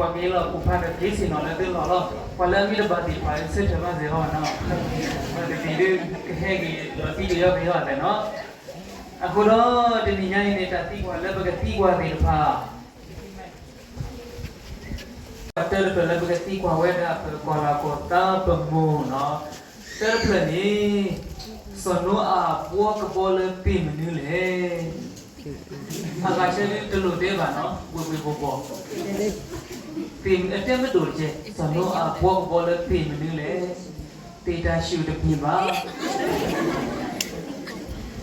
ပှၤက့ၤလီၤပူၤဖးဒီးက့ၤဆ့ၣ်နီၤလၢသုလီၢ်လီၤ. ပှၤလၢအမ့ၢ်တဘၣ်သ့ၣ်တဖၣ် ဆၢထၢၣ်ဘၣ်စ့ၢ်ကီးနီၤ, ပှၤကသ့ၣ်ဒုးကဟဲက့ၤလီၤသံကယီကယီသ့ၣ်နီၤ. အဃိဒီးတနံၤညါအံၤန့ၣ် တၢ်သံကွၢ်လၢပကသံကွၢ်သ့ၣ်တဖၣ် တၢ်တဖျၢၣ်လၢပကသံကွၢ်ဝဲဒၣ်ပကီၢ်လၤကီၢ်သးပမိၢ်နီၤ, တၢ်တဖျၢၣ်န့ၣ် စီၤနိအၤဘှီကဘီလၢသ့ၣ်မနုၤလဲၣ်. အဂၤဆၢဒုတလိၣ်တဲဘၣ်နီၤ, ဝ့ၢ်ဝ့ၢ်ဘီၣ်ဘီၣ်, သ့ၣ်မနုၤအတဲမ့ၢ်ဒိၣ်တက့ၢ်, စီၤနိအၤဘှီကဘီလၢသ့ၣ်မနုၤလဲၣ်. သ့ၣ်တၢ်ဆူၣ်တမ့ၢ်ဘၣ်. စီၤနိအၤဘှီက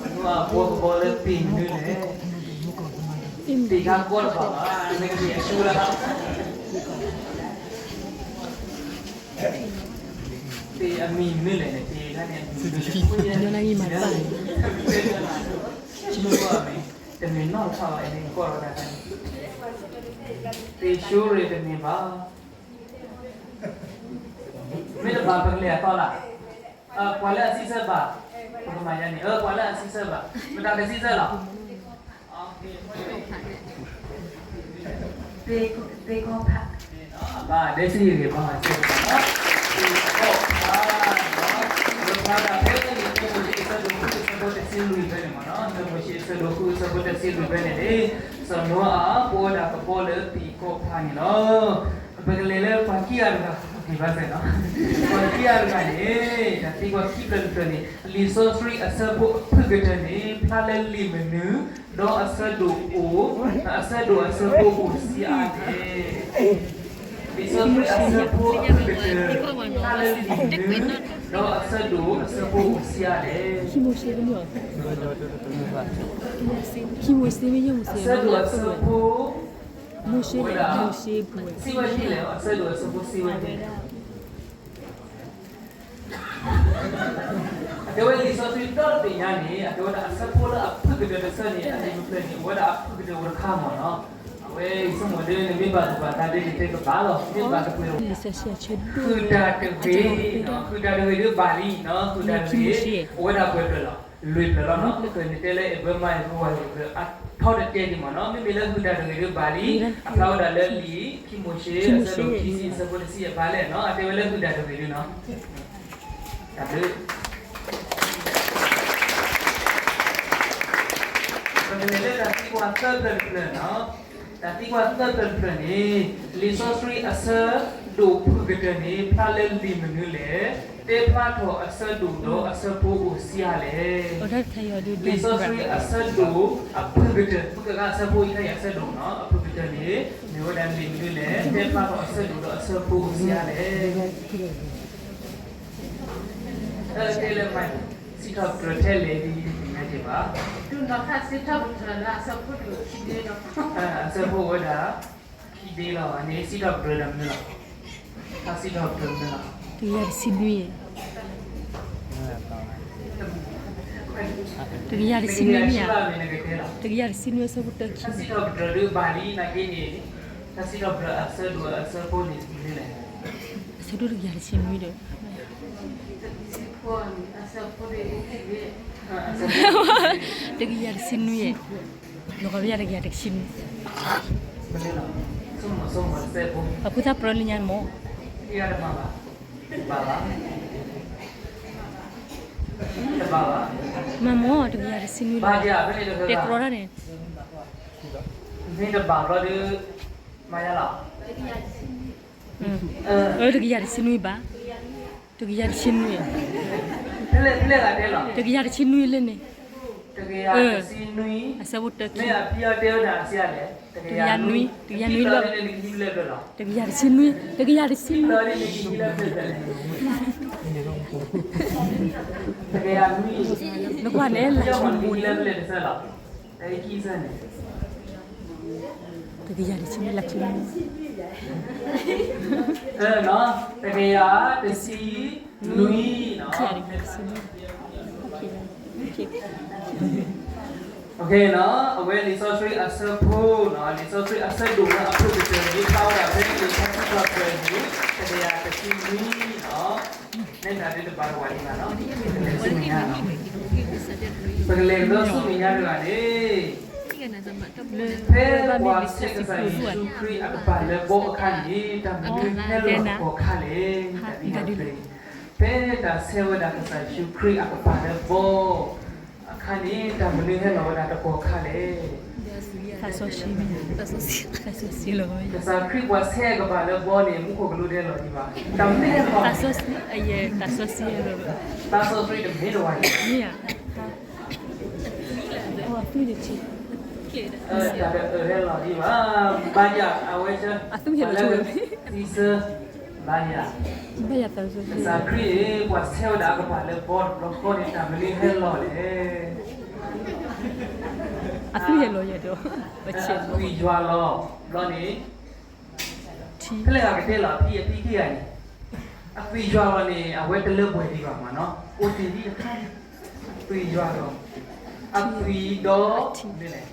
ဘီလၢသ့ၣ်မနုၤလဲၣ်. သ့ၣ်တၢ်ကီတဘၣ်ဘၣ်, နကသ့ၣ်အဆူၣ်လၢ သ့ၣ်အမံၤမနုၤလဲၣ်န့ၣ်, သ့ၣ်တၢ်န့ၣ်အမံၤမနုၤလဲၣ်. တမ့ၢ်နီၢ်တခါဘၣ်, အဲန့ၣ်ကီၢ်ဒီးတၢ်န့ၣ်, သ့ၣ်ဆူၣ်ရ့ၣ်တမ့ၢ်ဘၣ်. မ့ၢ်တဘၣ်ပကလဲၤအသီလၢ်, ပှၤလၢအစံးဆၢဘၣ်, ပကမၤယါန့ၣ်, ပှၤလၢအစံးဆၢဘၣ်, မတၤကစံးဆၢလီၤ. သ့ၣ်ကီၢ်ဖး, အဘၣ်ဒဲစံးဂ့ၤဘၣ်, သ့ၣ်ကီၢ်ဖး, လၢဖျါဒၣ်ဖဲလံာ်စီၤမိၤၡ့အဆၢဒိၣ်ဃုအဆၢဖိတဆံလွံၢ်ဖဲန့ၣ်မ့ၢ်နီၤ, စီၤမိၤၡ့အဆၢဒိၣ်ဃုအဆၢဖိတဆံလွံၢ်ဖဲန့ၣ်န့ၣ်, စီၤနိအၤဘှီဝဲဒၣ်ကဘီလၢသ့ၣ်ကီၢ်ဖးန့ၣ်လီၤ. ပကလဲၤလၢပှၤခံဂၤတဂၤ, ပှၤခံဂၤတဂၤန့ၣ်, တၢ်သံကွၢ်ခံဖျၢၣ်တဖျၢၣ်န့ၣ်, လံာ်စီဆှံအဆၢဖိအဖုၣ်ကတၢၢ်န့ၣ် ဖျါလၢလံာ်မနုၤ, ဒီးအဆၢဒိၣ်အိၣ်, အဆၢဒိၣ်အဆၢဖိအိၣ်ဆံးအါလဲၣ်. လံာ်စီဆှံအဆၢဖိအဖုၣ်ကတၢၢ်, ဖျါလၢလံာ်မနုၤ, ဒီးအဆၢဒိၣ်အဆၢဖိအိၣ်ဆံးအါလဲၣ်. အဆၢဒိၣ်အဆၢဖိ, စံးဝဲဒ်လဲၣ်, အဆၢဒိၣ်အဆၢဖိစံးဝဲဒ်လဲၣ်. အကဲဝဲလံာ်စီဆှံဒီတဘ့ၣ်ညါန့ၣ်, အကဲဝဲဒၣ်အဆၢဖိလၢအဖုၣ်ကတၢၢ်တဆၢန့ၣ်, အလံာ်မုၢ်ဖျၢၣ်န့ၣ် အိၣ်ဝဲဒၣ်အဖုၣ်ကတၢၢ်အိၣ်တခါမ့ၢ်နီၤ. အဝဲဆိကမိၣ်ဒ်နမ့ၢ်ဘၣ်သူၣ်ဘၣ်သးဒ်န့ၣ် တဲကဘၣ်လီၤ, မ့ၢ်ဘၣ်တပှဲၤလီၤ. ဃုာ်တၢ်တဂ့ၤ, ဃုာ်တၢ်တဂ့ၤဒ်ဘၣ်လံနီၤ, ဃုာ်တၢ်တဂ့ၤ, အိၣ်ဝဲဒၣ်ပှဲၤဖျၢၣ်လီၤ. လွံၢ်ဖျၢၣ်လီၤနီၤ, ပကနတဲလၢအဘၢမၤအဘၢဝဲလွံၢ်ဖျၢၣ်, အထီတတဲဒံးမ့ၢ်နီၤ, မ့မ့ၢ်လၢဃုာ်တၢ်တဂ့ၤဒ်ဘၣ်လံ, အဖျါဝဲဒၣ်လၢလံာ်ခံမိၤၡ့အဆၢဒိၣ်ခံဆံအဆၢဖိတဆံအဘၣ်လဲၣ်နီၤ, အတဲဝဲလၢဃုာ်တၢ်တဂ့ၤဒ်နီၤ. တၢ်ဘျုး. ပကလဲၤလၢတၢ်သံကွၢ်သၢဖျၢၣ်တဖျၢၣ်နီၤ, တၢ်သံကွၢ်သၢဖျၢၣ်တဖျၢၣ်န့ၣ်, လံာ်စီဆှံအဆၢဒိၣ်ဖုၣ်ကတၢၢ်န့ၣ် ဖျါလၢလံာ်မနုၤလဲၣ်, တဲဖျါထီၣ်အဆၢဒိၣ်ဒီးအဆၢဖိအိၣ်ဆံးအါလဲၣ်. လံာ်စီဆှံအဆၢဒိၣ်အဖုၣ်ကတၢၢ်, မ့ၢ်ကဂၤအဆၢဖိအံၤခဲအံၤအဆၢဒိၣ်နီၤ, အဖုၣ်ကတၢၢ်န့ၣ် မ့ၢ်ဝဲဒၣ်လံာ်မနုၤလဲၣ်, တဲဖျါထီၣ်အဆၢဒိၣ်ဒီးအဆၢဖိအိၣ်ဆံးအါလဲၣ်. တဲလၢ စံးထီၣ်ပတြၢၤထဲလဲၣ်ဒ်န့ၣ်တမ့ၢ်ဘၣ်, ဒ်န့ၣ်စံးထီၣ်ပတြၢၤလၢအဆၢဖိတဖျၢၣ်ခံဒ့လီၤ, အဆၢဖိဝဲဒၣ်ခံဒ့လီၤ, န့ၣ်စံးထီၣ်ပတြၢၤဒီးမနုၤလီၤ, စံးထီၣ်ပတြၢၤမနုၤလီၤ. တကယၤတဆံနွံ, တကယၤတဆံနွံမ့ၢ်ဧါ, တကယၤတဆံနွံအဆၢဖိတၢခံ, စံးထီၣ်ပတြၢၤဒ်ဘၣ်လံနာ်က့န့ၣ်, တၢ်စံးထီၣ်ပတြၢၤအဆၢဒိၣ်အဆၢဖိန့ၣ်မနုၤလဲၣ်. အဆၢဒိၣ်တကယၤတဆံနွံဒီး တကယၤတဆံနွံ, နကဘၣ်ယၤတကယၤတဆံနွံ, အဃိသတးပတြၢၤလၢညါမ့ၢ်, မ့ၢ်မ့ၢ် တကယၤတဆံနွံလီၤ, တဲကြီတၢ်န့ၣ်, မ့ၢ်တဘၣ်ဘျီဒီး မၤယါလီၤ. တကယၤတဆံနွံဘၣ်, တကယၤတဆံနွံ, တကယၤတဆံနွံလၢန့ၣ်, အဆၢဖိတၢခံ, တကယၤနွံ, တကယၤနွံလီၤ, တကယၤတဆံနွံ, တကယၤတဆံနွံ, နကွၢ်န့ၣ်လၢ တကယၤတဆံနွံလၢခံ, တကယၤတဆံနွံ, အဝဲလံာ်စီဆှံအဆၢဖိ, လံာ်စီဆှံအဆၢဒိၣ်လၢအဖုၣ်ကတၢၢ်န့ၣ် ဖျါဝဲဒၣ်ဖဲလံာ်စီဆှံထီၣ်ပတြၢၤန့ၣ် တကယၤတဆံနွံလီၤ. မ့ၢ်တၢ်ဒ်တဘၣ်တဝၤဒံးဘၣ်နီၤ, ပကလဲၤကဒီးဆူမဲာ်ညါတဂၤန့ၣ်, ဖဲပှၤဆဲးကစၢ်ယ့ၣ်ၡူးခရံာ်အကပၤလၢဘီအခါန့ၣ် တၢ်မနုၤဟဲလီၤတကီၢ်ခါလဲၣ်. ဖဲတၢ်ဆဲးဝဲဒၣ်ကစၢ်ယ့ၣ်ၡူးခရံာ်အကပၤလၢဘီအခါန့ၣ် တၢ်မနုၤဟဲလီၤဝဲဒၣ်တကီၢ်ခါလဲၣ်. သးစီဆှံ, သးစီဆှံလီၤ. ကစၢ်ခရံာ်ပှၤဆဲးအကပၤလၢဘီန့ၣ် မူခိၣ်ကလူးတဟဲလီၤဒံးဘၣ်. တၢ်မနုၤဟဲလီၤ, သးစီဆှံ, သးစီဆှံတမ့ၢ်တဝဲ, မ့ၢ်ဧါ, တၢ်တအၢၣ်ဟဲလီၤဒံးဘၣ်. ဘါယွၤအဝဲဆၢ, အသူၣ်ဟဲလီၤဆူဝဲ, သံဆၢ, ဘါယွၤ, ကစၢ်ခရံာ်အံၤ ပှၤဆဲးဝဲဒၣ်အကပၤလၢဘီတဘျီဃီန့ၣ် တၢ်မနုၤဟဲလီၤလဲၣ်. အသွံၣ်ဟဲလီၤယဲၢ်ဒီး, အသွံၣ်ယွၤလီၤဘျီန့ၣ်, ဖဲလဲၣ်ဂၤကတဲလီၤ အဖံအဖံခံဂၤန့ၣ်, အသွံၣ်ယွၤလီၤန့ၣ် အဝဲတလၢပှဲၤဒံးဘၣ်မးနီၤ, အိၣ်တ့ၢ်ဒံးတခါ, အသွံၣ်ယွၤလီၤ, အသွံၣ်ဒီး, မ့ၢ်လဲၣ်,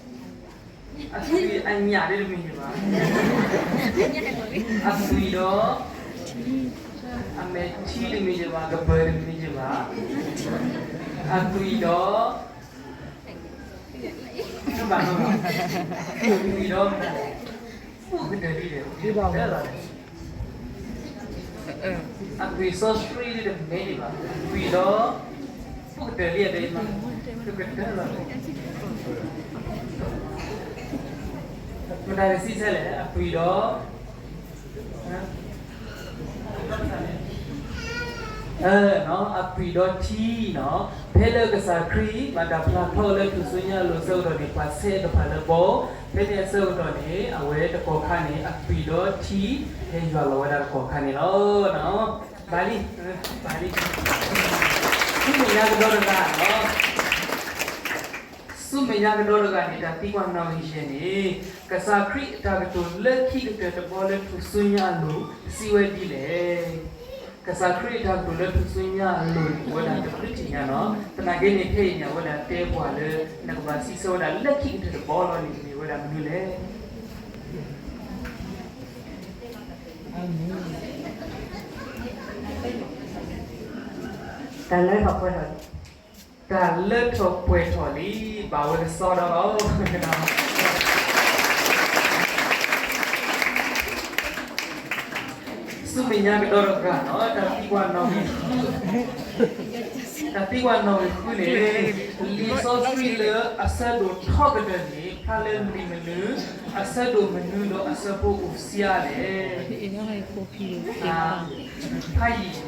အသွံၣ်အညၣ်ဒ်တမ့ၢ်ယဘၣ်, အသွံၣ်ဒီး, အမဲာ်ထံတမ့ၢ်ယဘၣ်, ကဘၢၣ်တမ့ၢ်ယဘၣ်, အသွံၣ်ဒီး, ဘၣ်, အသွံၣ်ဒီး, ပူၣ်ကတၢၢ်လံ, အသွံၣ်စီဆှံဒ်တမ့ၢ်ဒံးဘၣ်, အသွံၣ်ဒီး, ပူၣ်ကတၢၢ်လံအဒဲးမး, ကတၢၢ်လီၤ, မတၤကစံးဆၢလဲၣ်, အသွံၣ်ဒီး အသွံၣ်ဒီးထံနီၤ, ဖဲလၢကစၢ်ခရံာ် ဘၣ်တၢ်ဖျါထီၣ်လၢထူၣ်စုညါအလိၤအဆၢကတီၢ်န့ၣ် ပှၤဆဲးအကပၤလၢဘီ, ဖဲန့ၣ်အဆၢကတီၢ်န့ၣ် အဝဲတကီၢ်ခါန့ၣ် အသွံၣ်ဒီးထံ ဟဲယွၤလီၤဝဲဒၣ်တကီၢ်ခါန့ၣ်လီၤ. ဘၣ်လံ, ဘၣ်လံ, ဆူမဲာ်ညါကဒီးတဂၤနီၤ, ဆူမဲာ်ညါကဒီးတဂၤန့ၣ် တၢ်သံကွၢ်နီၣ်ဂံၢ်ယဲၢ်န့ၣ်, ကစၢ်ခရံာ်အတၢ်ကတိၤလၢခံကတၢၢ်တဘီလၢထူၣ်စုညါအလိၤ စံးဝဲဒ်လဲၣ်. ကစၢ်ခရံာ်အတၢ်ကတိၤလၢထူၣ်စုညါအလိၤန့ၣ် အိၣ်ဝဲဒၣ်တဘျုးထံၣ်ညါနီၤ, သနာ်က့န့ၣ် ဖဲအံၤန့ၣ် အဝဲဒၣ်တဲပှၤလၢ နကဘၣ်စံးဆၢဝဲဒၣ်လၢခံကတၢၢ်တဘီလီၤန့ၣ် မ့ၢ်ဝဲဒၣ်မနုၤလဲၣ်. တၢ်လၢထီၣ်ပှဲၤထီၣ်, တၢ်လၢထီၣ်ပှဲၤထီၣ်လံ, ဘၣ်ဝဲကစီဒီလီၤ. ဆူမဲာ်ညါကဒီးတဂၤနီၤ, တၢ်သံကွၢ်နီၣ်ဂံၢ်ဃု, တၢ်သံကွၢ်နီၣ်ဂံၢ်ဃုန့ၣ်, လံာ်စီဆှံလၢအဆၢဒိၣ်ထီကတၢၢ်န့ၣ် ဖျါလၢလံာ်မနုၤ, အဆၢဒိၣ်မနုၤဒီးအဆၢဖိအိၣ်စံးအါလဲၣ်. ဖးယံာ်မ့ၢ်ဘၣ်, လံာ်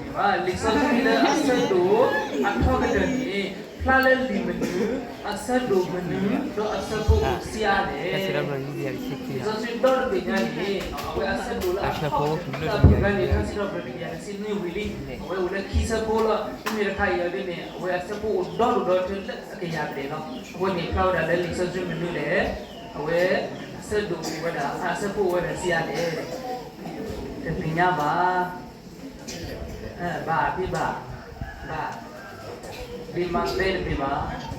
စီဆှံလၢအဆၢဒိၣ်အထီကတၢၢ်န့ၣ် ဖျါလၢလံာ်မနုၤ, အဆၢဒိၣ်မနုၤ, ဒီးအဆၢဖိအိၣ်စံးအါလဲၣ်. လံာ်စီဆှံဒီတဘ့ၣ်ညါန့ၣ် အဝဲအဆၢဒိၣ်လၢအထီကတၢၢ်န့ၣ် ထါစံးထီၣ်ပတြၢၤတကယၤတဆံနွံဝံၤလံ, အဝဲအိၣ်လၢခံဆၢဖိလီၤ. မ့မ့ၢ်တခါအံၤအီၤဒ်န့ၣ် အဝဲအဆၢဖိအိၣ်ဒီဒိၣ်ဒီထၢလၢအကယၤတဘ့ၣ်လီၤ. အဃိန့ၣ် ဖျါဝဲဒၣ်လၢလံာ်စီဆှံမနုၤလဲၣ်, အဝဲအဆၢဒိၣ်အိၣ်ဝဲဒၣ် အဆၢဖိအိၣ်ဝဲဒၣ်စံးအါလဲၣ်. တသ့ၣ်ညါဘၣ်. ဘၣ်, ဘၣ်, ဘၣ်, ဘၣ်, ဘၣ်, ဘၣ်,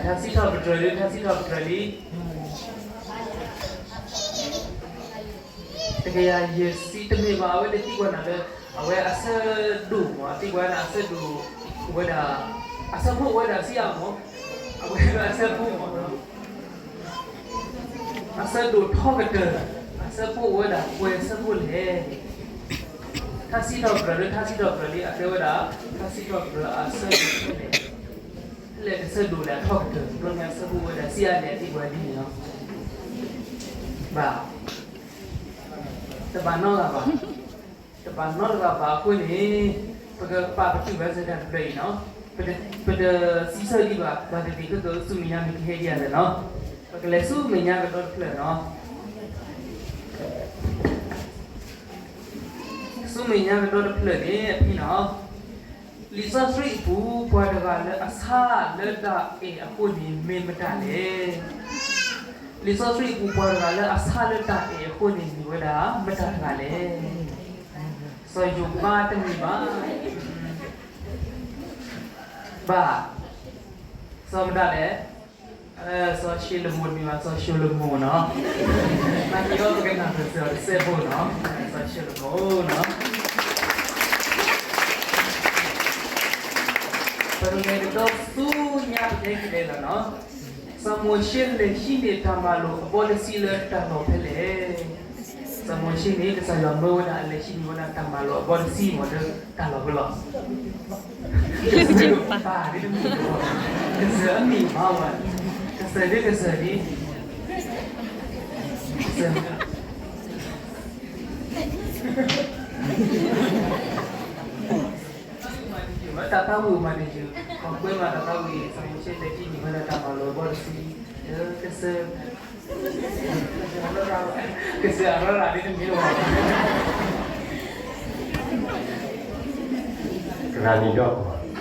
ထါစံးထီၣ်ပတြၢၤလံ, ထါစံးထီၣ်ပတြၢၤလံ. တကယၤယဲၢ်ဆံတမ့ၢ်ဘၣ်, အဝဲတသံကွၢ်နၤလၢ အဝဲအဆၢဒိၣ်မး, သံကွၢ်နၤအဆၢဒိၣ်အိၣ်ဝဲဒၣ်, အဆၢဖိအိၣ်ဝဲဒၣ်စံးအါမး, အဝဲအဆၢဖိမး, အဆၢဒိၣ်ထီကတၢၢ်, အဆၢဖိအိၣ်ဝဲဒၣ်ပှဲၤဆၢဖိလဲၣ်. ထါစံးထီၣ်ပတြၢၤလၢ ထါစံးထီၣ်ပတြၢၤလံ, အကဲဝဲဒၣ် ထါစံးထီၣ်ပတြၢၤအဆၢဒိၣ်ဖဲလဲၣ်, ဖဲလဲၣ်တဆၢဒိၣ်လဲၣ်အထီကတၢၢ်, ဘျီညါအဆၢဖိအိၣ်ဝဲဒၣ်စံးအါလဲၣ်အသံကွၢ်ဒ်န့ၣ်လီၤ. ဘၣ်, တဘၣ်နီတဂၤဘၣ်, တဘၣ်နီတဂၤဘၣ်အဃိန့ၣ်, ပကပာ်ပတုာ်ဝဲစၢၤတၢ်တဖျၢၣ်အံၤနီၤ, ပတ, ပတစံးဆၢဒံးဘၣ်, ဘၣ်သ့ၣ်သ့ၣ်ကကဆူမဲာ်ညါမ့ၢ်ကဟဲဒံးဧါလဲၣ်နီၤ, ပကလဲၤဆူမဲာ်ညါကဒီးတဖျၢၣ်နီၤ. ဆူမဲာ်ညါကဒီးတဖျၢၣ်န့ၣ် အဖံနီၤ, လံာ်စီဆှံအပူၤ ပှၤတဂၤလၢအဆါလၢတၢ်အဲၣ်အဃိန့ၣ် မ့ၢ်မတၤလဲၣ်. လံာ်စီဆှံအပူၤ ပှၤတဂၤလၢအဆါလၢတၢ်အဲၣ်အဃိန့ၣ် မ့ၢ်ဝဲဒၣ်မတၤတဂၤလဲၣ်. စီၤယိၤဘးတမ့ၢ်ဘၣ်. ဘၣ်, စီၤမတၤလဲၣ်. စီၤၡလိၤမိၣ်တမ့ၢ်ဘၣ်, စီၤၡလိၤမိၣ်နီၤ. နာ်က့ဒီးပကနၢ်ပၢၢ်စၢၤအီၤတစဲးဖိနီၤ, စီၤၡလိၤမိၣ်နီၤ. ပကလဲၤကဒီးဆူညါပကဟဲက့ၤလဲၤလီၤနီၤ. စီၤ စီၤမိၤၡ့လဲၤဟံးန့ၢ်တၢ်မၤလိာ်အဘီတဆံလၢတၢ်လီၢ်ဖဲလဲၣ်. စီၤမိၤၡ့န့ၣ် ကစၢ်ယွၤမၢဝဲဒၣ်အလဲၤဟံးန့ၢ်ဝဲဒၣ်တၢ်မၤလိာ်အဘီတဆံမ့ၢ်လၢတၢ်လီၢ်ဖဲလဲၣ်. ကစၢၢ်ပၢ် ကစၢၢ်အမ့ၢ်ဘၣ်ဝဲ, ကစၢၢ်ဒ်ကစၢၢ်ဒ် တၢ်သးဝံၣ်မၤန့ၣ်ယုာ်, ပှၤကွဲမၤတၢ်သးဝံၣ် စီၤမိၤၡ့လဲၤဟံးန့ၢ်ဝဲဒၣ်တၢ်မၤလိာ်အဘီတဆံ, ကစၢၢ်, ကစၢၢ်အရၤရၤဒ်တမ့ၢ်လီၤ. ကရၤနံၤဒီး ကရၤနံၤ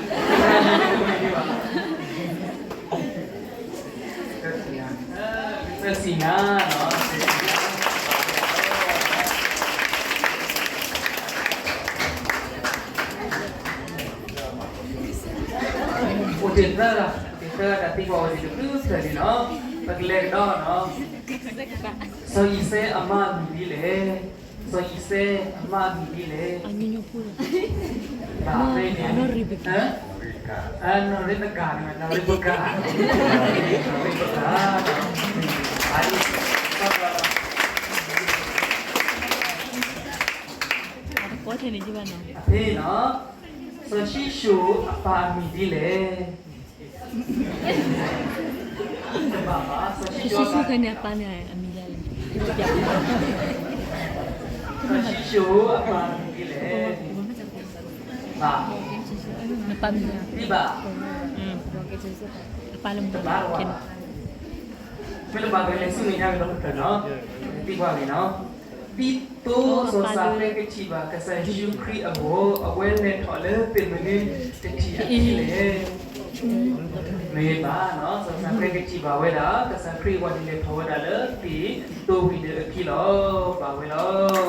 ဒီး သ့ၣ်ညါ, အိၣ်တ့ၢ်သၢဂၤ, အိၣ်တ့ၢ်သၢဂၤ တၢ်သံကွၢ်ဝဲဒၣ်တဘျုးဖျၢၣ်န့ၣ်လီၤ. ပကလဲၤကဒီးလီၤ. စီၤယံၤစဲအမါအမံၤဒ်လဲၣ်. စီၤယံၤစဲအမါအမံၤဒ်လဲၣ်. ဘၣ်ဖဲန့ၣ်, နီၢ်ရ့ပကၤ, နီၢ်ရ့ပကၤ, နီၢ်ရ့ပကၤ, အဖဲနီၤ, စီၤၡံၣ်စိၣ်အပၢ်အမံၤဒ်လဲၣ်. စီၤၡံၣ်စိၣ်ဖဲန့ၣ်အပၢ်န့ၣ်အမံၤဒ်လဲၣ်. စီၤၡံၣ်စိၣ်အပၢ်အမံၤဒ်လဲၣ်. ဘၣ်, ဘၣ်, အပၢ်လၢမတၤ, မ့ၢ်တဘၣ်ပကလဲၤဆူမဲာ်ညါကဒီးတဖျၢၣ်နီၤ, သံကွၢ်ဂ့ၤနီၤ. ဒ်သိးစီၤစးဖရဲကထံၣ်ဘၣ်ကစၢ်ယ့ၣ်ၡူးခရံာ်အဂီၢ် အဝဲလဲၤထီၣ်လၢသ့ၣ်မနုၤတထံၣ်အခံလဲၣ်. မ့ၢ်ဘၣ်နီၤ, စီၤစးဖရဲကထံၣ်ဘၣ်ဝဲဒၣ် ကစၢ်ခရံာ်အဂီၢ်န့ၣ် လဲၤထီၣ်ဝဲဒၣ်လၢသ့ၣ်တိဝံၤဒၢးအခံလီၤ. ဘၣ်ဝဲလီၤ.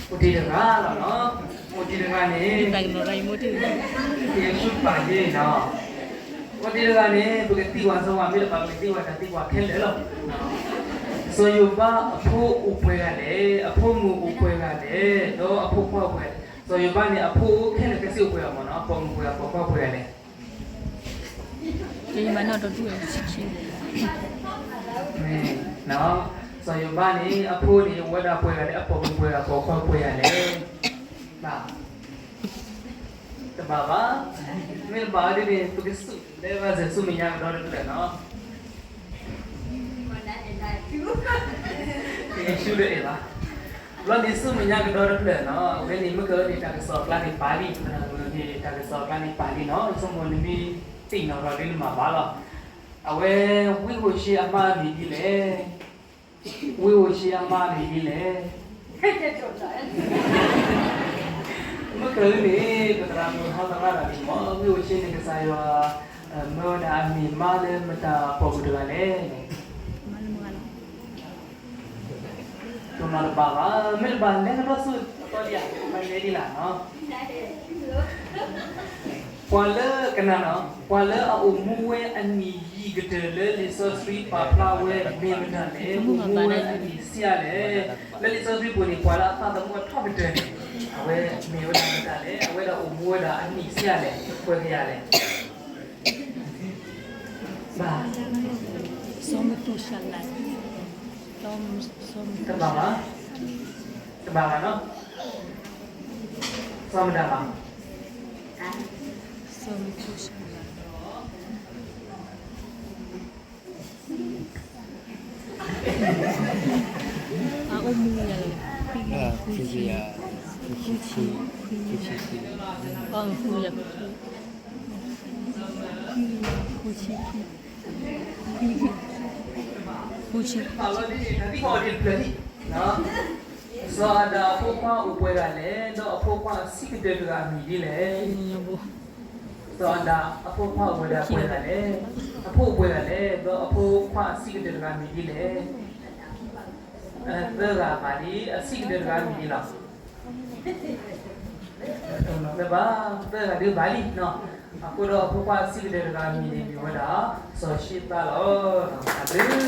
အိၣ်တ့ၢ်တဂၤလီၤနီၤ, အိၣ်တ့ၢ်တဂၤန့ၣ်, ယ့ၣ်ၡူးပာ်ယ့ၣ်နီၤ. အိၣ်တ့ၢ်တဂၤန့ၣ် ပကသံကွၢ်စီၤဝါ မ့ၢ်တဘၣ်ပကသံကွၢ်တၢ်သံကွၢ်ခဲလၢာ်လီၤ. စီၤယိၤဘးအဖိအိၣ်ပှဲၤဂၤလဲၣ်, အဖိမုၣ်အိၣ်ပှဲၤဂၤလဲၣ်, ဒီးအဖိခွါအိၣ်ပှဲၤဂၤလဲၣ်. စီၤယိၤဘးန့ၣ် အဖိအိၣ်ခဲလၢာ်ခဲဆ့အိၣ်ပှဲၤဂၤမ့ၢ်နီၤ, အပိာ်မုၣ်ပှဲၤဂၤ ပိာ်ခွါပှဲၤဂၤလဲၣ်. စီၤယိၤဘးန့ၣ် အဖိန့ၣ် အိၣ်ဝဲဒၣ်ပှဲၤဂၤလၢအပိာ်မုၣ်ပှဲၤဂၤ ပိာ်ခွါပှဲၤဂၤလဲၣ်. တဘၣ်ဘၣ်, မ့ၢ်တဘၣ်ဒ်န့ၣ် ပကစူၢ်လဲၤဘၣ်စၢၤဆူမဲာ်ညါကဒီးတဖျၢၣ်နီၤ. ယ့ၣ်ၡူးတအဲၣ်ဘၣ်. ဘျီန့ၣ်ဆူမဲာ်ညါကဒီးတဖျၢၣ်နီၤ, အဝဲန့ၣ်မ့ၢ်ကန့ၣ် တၢ်ကစီၣ်အကျါန့ၣ်ပာ်လံ, ပနၢ်မုၢ်န့ၣ် တၢ်ကစီၣ်အကျါန့ၣ်ပာ်လံနီၤ, ဆိကမိၣ်နမ့ၢ်သ့ၣ်နီၣ်ထီၣ်ဒ်န့ၣ်မၤဘၣ်လီၤ. အဝဲ ဝံဧိၤၡ့အမါအမံၤဒ်လဲၣ်. ဝံဧိၤၡ့အမါအမံၤဒ်လဲၣ်. မ့ၢ်ကန့ၣ် ပသရၣ်မုၣ်ဟီသရၣ်ဒၣ်န့ၣ်မ့ၢ် ဝံဧိၤၡ့န့ၣ် ကစၢ်ယွၤ မၢဝဲဒၣ်အမံၤမါလၢမတၤပိာ်မုၣ်တဂၤလဲၣ်န့ၣ် တမၤတဘၣ်ဘၣ်, မ့ၢ်တဘၣ်လဲၤကဒီးဆူအသီဒံးဧါ, မၤလဲၤဒ်လဲၣ်နီၤ. ပှၤလၢကနၣ်နီၤ, ပှၤလၢအအိၣ်မူဝဲအနံၣ်ယံာ်ကတၢၢ်လၢလံာ်စီဆှံပာ်ဖျါဝဲ မ့ၢ်မတၤလဲၣ်, အိၣ်မူဝဲအနံၣ်ဆံးအါလဲၣ်. လၢလံာ်စီဆှံပူၤန့ၣ် ပှၤလၢအသးသမူအထီကတၢၢ်န့ၣ် အဝဲမ့ၢ်ဝဲဒၣ်မတၤလဲၣ်, အဝဲဒၣ်အိၣ်မူဝဲဒၣ်အနံၣ်ဆံးအါလဲၣ်, ပှဲၤကယၤလဲၣ်. ဘၣ်, စီၤမသူၤၡလး, စီၤ, စီၤမသူၤၡလး, တဘၣ်ဘၣ်, တဘၣ်ဘၣ်နီၤ, စီၤမတၤဘၣ်, စီၤမသူၤၡလး အအိၣ်မူယၤလီၤ, ခွံကယၤ, ခွံဆံ, ခွံဆံ, ခွံဆံ, ခွံဆံ, ခွံဆံ, ခွံဆံ, ခွံဆံ, ခွံဆံ, ခွံဆံ. စီၤအၤဒၣ်အဖိခွါအိၣ်ပှဲၤဂၤလဲၣ်, ဒီးအဖိခွါအဆံးကတၢၢ်တဂၤအမံၤဒ်လဲၣ်. စီၤအၤဒၣ်အဖိခွါအိၣ်ဝဲဒၣ်ပှဲၤဂၤလဲၣ်, အဖိအိၣ်ပှဲၤဂၤလဲၣ်, ဒီးအဖိခွါအဆံးကတၢၢ်တဂၤအမံၤဒ်လဲၣ်. သၢဂၤဘၣ်လံ, အဆံးကတၢၢ်တဂၤအမံၤဒ်လဲၣ်. ဘၣ်, သၢဂၤဒုးဘၣ်လံနီၤ. အဃိဒီးအဖိခွါအဆံးကတၢၢ်တဂၤအမံၤန့ၣ် မ့ၢ်ဝဲဒၣ် စီၤၡံသးလီၤ. အဘျုး